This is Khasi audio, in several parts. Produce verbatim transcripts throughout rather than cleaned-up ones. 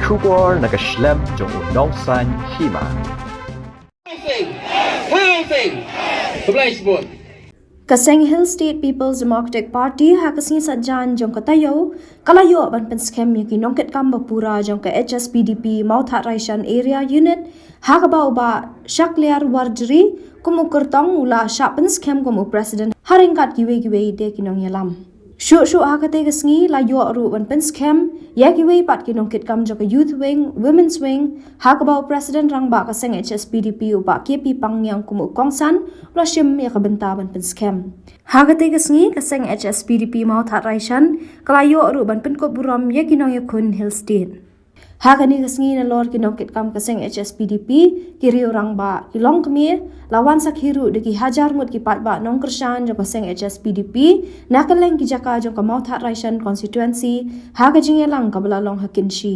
Khubor na ka shlem jong u nongsan hima. Housing! Housing! Khublei shibun. Ka seng Hill State People's Democratic Party ha ka sngi Saitjaiñ jong ka taïew ka la ïoh ban pynskhem ïa ki nongkitkam ba pura jong ka H S P D P Mawthadraishan Area Unit ha kaba u Bah Shakliar Warjri kum u kyrtong u la shah pynskhem kum u President ha ryngkat kiwei kiwei de ki nongïalam. Shuh shuh ha katei ka sngi la ïoh ruh ban pynskhem ïa kiwei pat ki nongkitkam jong ka Youth Wing, Women's Wing, ha kaba u President Rangbah ka seng H S P D P u Bah K P Pangngiang kum u kongsan u la shim ïa ka bynta ban pynskhem. Ha katei ka sngi ka seng H S P D P Mawthadraishan ka la ïoh ruh ban pynkup burom ïa ki nongïakhun Hill State. Ha kane ka sngi nalor ki nongkitkam ka seng H S P D P, ki riew rangbah, ki longkmie, la wan sakhi ruh da ki hajar ngut ki paidbah nongkyrshan jong ka seng H S P D P na kylleng ki jaka jong ka Mawthadraishan constituency ha ka jingïalang kaba la long ha Kynshi.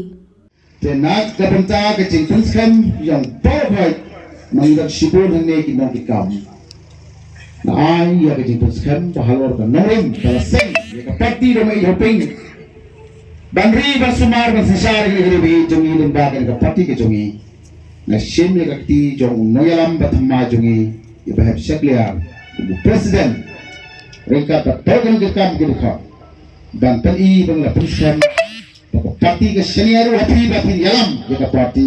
Te na ka bynta ka jingpynskhem ïa u Bah Bhoi, nang dak shibun hangne ki nongkitkam. Na ai ïa ka jingpynskhem ba halor ka nongrim ba la seng ïa ka party da ma i hoping. Ban ri ban sumar ban synshar ïa ka ri jong i lyngba ka party ka jong i. Na shim ïa ka kti jong u nongïalam ba thymmai jong i, i Bah Hep Shakliar, u president. Ryngkat bad ki nongkitkam ki dukha. Ban pyn-i ban la pynskhem. Ba ka party ka shaniah ruh ha phi ba phin ïalam ïa ka party.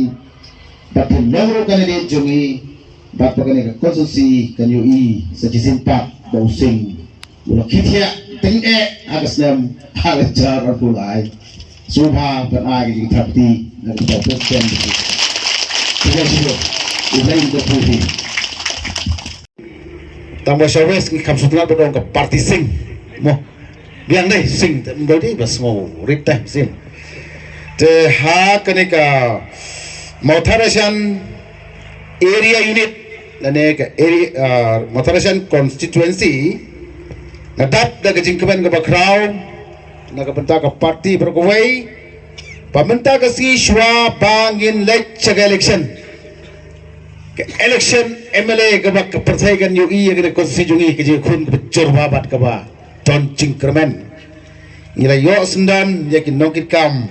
Ba phin long ruh candidate jong i. Ba ba kane ka constituency kan ïohi sa shisien pat ba u Sing u la khie thiah tyngeh ha ka snem ha ka jar arphew lai. Sngewbha ban ai ka jingthap kti na ka party. Sngewbha sngewbha. U Blei un kyrkhu ïa phi. Tang ba sha West ngi kham sngewtynnat ba don ka party Sing. Mo. Biang dei Sing te mdei dei ba sngew rit te Sing. Te ha kane ka Mawthadraishan area unit lane ka area, ah, Mawthadraishan constituency nga dap da ka jingkmen kaba khraw na ka bynta ka party baroh kawei. Ba mynta ka sngi shuwa ba ngin leit sha ka election. Ka election M L A kaba ka pyrthei kan ïohi ïa ka constituency jong ngi ka jingkhun kaba jur ba bad kaba don jingkyrmen. Ngi la ïoh syndon ïa ki nongkitkam